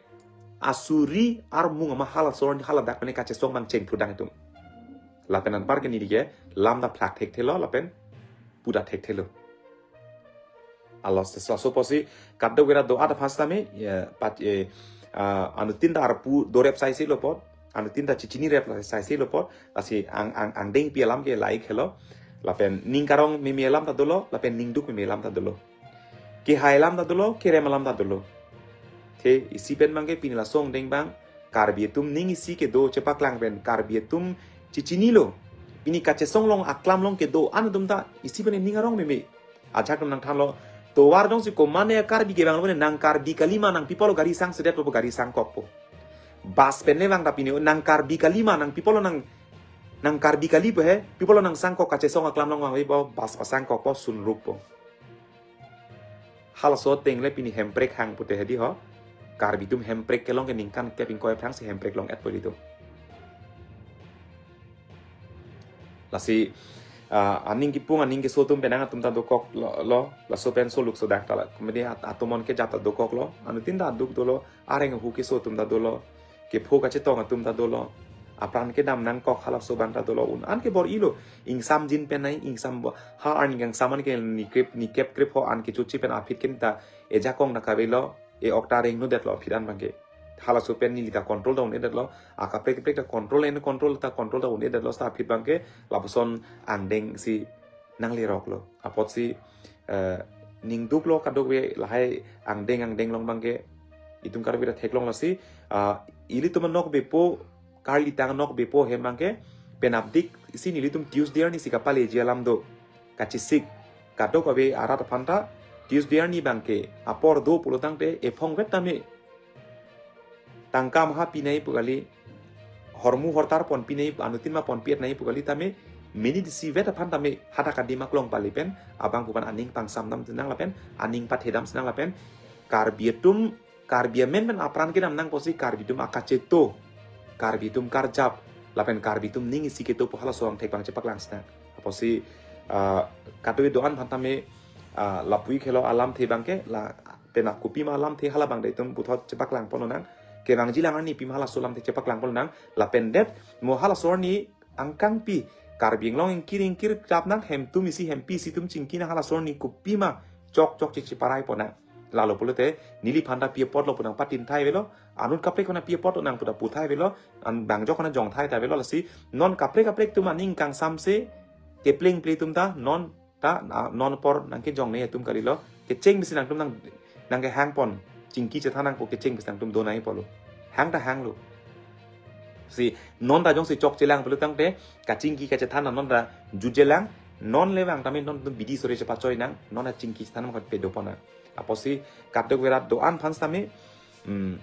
asuri armung ama halaso arni haladak pene kachesong abang chengthudang itum. Lapen anparke neli ke lam ta phlak thekthelo, lapen pu ta thekthelo. Alos te laso apotsi kadokave rat do-an aphan sitame, ya, pat, eh, ah, anuttin ta arpu dorep saisi lo apot, anuttin ta chechini rep saisi lo apot, lasi ang, ang, angdengpi alam ke lahai helo, lapen ning karong meme alam ta dolo, lapen ning duk meme alam ta dolo. Kehai alam ta dolo, kerem alam ta dolo. Te isi pen abangke pini laso angdeng abang, Karbi atum ning isi kedo chepaklang pen, Karbi atum chechinilo. Pini kachesong along aklam along kedo-an atum ta isi pen ning arong meme. Ajahak atum nangthanlo. Tovar jongsi komatne Karbi kevang lo ne nang Karbi kali ma nang pi apotlo gari sangsedetpo, gari sangkokpo. Bus pen ne vang ta pini nang Karbi kali ma nang pi apotlo nang, nang Karbi kali po he, pi apotlo nang sangkok kachesong aklam along vangvepo, bus pasangkokpo, sunrukpo. Halaso ateng le pini hemprek hang pute hedi ho. Karbi atum hemprek kelong ke ningkan kep ingkoi aphrangsi hemprek long-etpo ilitum. Lasi, ah, aning kipung, aning keso atum penang atum ta dokoklo, lo, laso pen soluk sodak ta la. Komedi at-, atomon kejap ta dokoklo. Anuttin ta duk dolo, areng ahu keso atum ta dolo. Kepho kachetong atum ta dolo. Apran kedam nangkok halaso abang ta dolo, un-an ke bor-ilo. Ingsamjin pen nai, ingsam bo-, ha arni kangsam an ke ni krip, ni kep krip ho an kechochi pen aphi ken ta ejakong ta kavelo, e-ok ta rengno detlo aphi an abangke. Halaso pen neli ta control ta un-edetlo, akaprek kaprek ta control en control ta control ta un-edetlo, seta aphi abangke lapuson angdengsi nangleroklo. Apotsi, eh, ning duklo kadokave lahai angdeng angdeng along abangke itum kadokave ta theklonglo si, ah, ilitum anokbepo, karlitang anokbepo hem abangke penapdik si nelitum Tuesday arnisi kapaleji alam do. Kachesik kadokave arat aphan ta Tuesday arni abangke apor do pulo tangte ephong vet tame tangka maha pinai pu kali, hormu hortar ponpinai, anuttin ma ponpi-et nai pu kali tame, mini disi vet aphan tame hadak adim aklong pali pen, abang pu aphan aning pangsamdam sinang lapen, aning pathedam sinang lapen, Karbi atum, Karbi amen pen apran kedam nang apotsi Karbi atum akacheto, Karbi atum karjap, lapen Karbi atum ning isi keto pu halaso angthek abang chepaklang sinang. Apotsi, ah, kadokave do-an aphan tame, ah, lapu-ik helo alamthe abangke, la penap kopima alamthe hala abang ta itum puthot chepaklang pon lonang. Kevangji lang arni pima halaso alamthe chepaklang pon lonang. Lapen det mo halaso arni angkangpi Karbi Anglong ingkir ingkir klap nang, hem atum isi hem pi isi atum chingki nang, halaso arni kopima chok chok chichi parai pon nang. Lalo pulote neliphan ta pi apotlo pu nangpatin thai avelo, anut kaprek aphan ta pi apotlo nang pu ta pu thai avelo, an bang jok aphan ta jong thai ta avelo. Lasi non kaprek kaprek atum aning kangsamse kepleng ple atum ta non ta, ah, non apor nangkejong ne atum kalilo, kecheng bisi nangtum nang, nangkehang pon, chingki chethan nangpo, kecheng bisi nangtum do nangji pulo. Hang ta hanglo. Si non ta jongsi chokchelang pulo tangte, kachingki kachethan non ta jutjelang, non le vang tame nontum bidi sore chepachoi nang, non ta chingki chethan nang pado pon nang. Apotsi kadokave rat do-an aphan tame, hmm,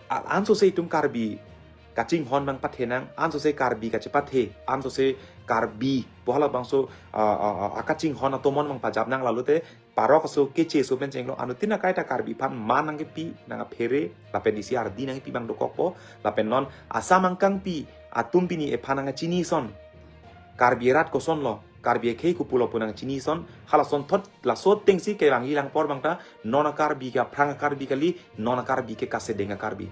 a-, ansose itum Karbi kachinghon nangpathe nang, ansose Karbi kachepathe, ansose Karbi pu halabangso, ah, ah, ah, akachinghon atomon nangpajap nang, lalote parok aso keche aso pen chenglo, anuttin akai ta Karbi aphan man nangkepi, nangkaphere, lapen isi ardi nangkepi abang dokokpo, lapen non asam angkangpi atum pini ephan nangkachini ason, Karbi arat kosonlo, Karbi akhei kopulo pu nangchini ason, halason thot laso atengsi kevangji lang apor abang ta, non a-Karbi ke aphrang a-Karbi kali, non a-Karbi ke kasedeng a-Karbi.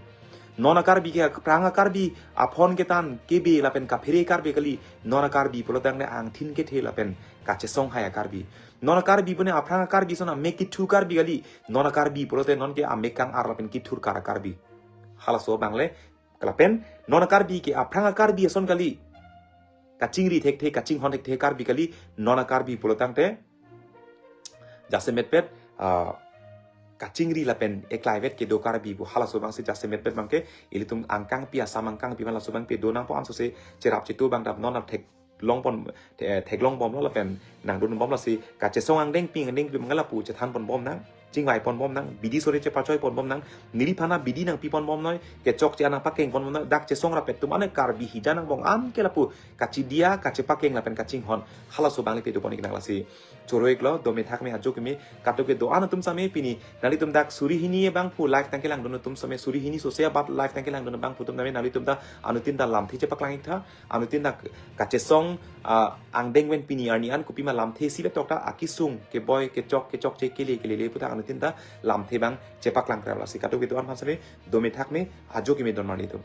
Non a-Karbi ke aphrang a-Karbi, aphone ketan, kebe lapen kaphere Karbi kali, non a-Karbi pulo tangte angthin kethe lapen kachesong hai a-Karbi. Non a-Karbi pune aphrang a-Karbi ason amek kithu Karbi kali, non a-Karbi pulote non ke amek kang-ar lapen kithur kar a-Karbi. Halaso abang le, lapen non a-Karbi ke aphrang a-Karbi ason kali, kachingri thekthe, kachinghon thekthe Karbi kali, non a-Karbi pulo tangte jasemetpet, ah, kachingri lapen eklaivet kedo Karbi pu halaso abangsi jasemetpet abangke ilitum angkangpi, asam angkangpi aphan laso abangke do nangpo, ansose cherap chetu abang ta non ta theklong pon, the-, theklong bomlo lapen nangdun bomlo. Si kachesong angdengpi angdengpi abang lapu chethan pon bom nang, chingvai pon bom nang, bidi sore chepachoi pon bom nang, neliphan ta bidi nangpi pon bom noi, kechokche an nangpakeng pon bom nang, dak chesong rapet atum ane Karbi hija nangbong an ke lapu kachidia, kachepakeng lapen kachinghon, halaso abang le pado pon ik nang. Lasi choro iklo, dome thakme, ajo keme, kadokave do-an atum tame pini nanglitum dak suri hini abangphu live tangkelangdun atum tame, suri hini sose abat live tangkelangdun abangphu atum tame nanglitum ta anuttin ta lamthe chepaklang iktha, anuttin ta kachesong, ah, angdeng pen pini arni an kopima lamthe isi betok ta akesung keboi kechok kechokche kele kelele pu ta anuttin ta lamthe abang chepaklang kra. Lasi kadokave do-an aphan tame dome thakme, ajo keme don marli atum.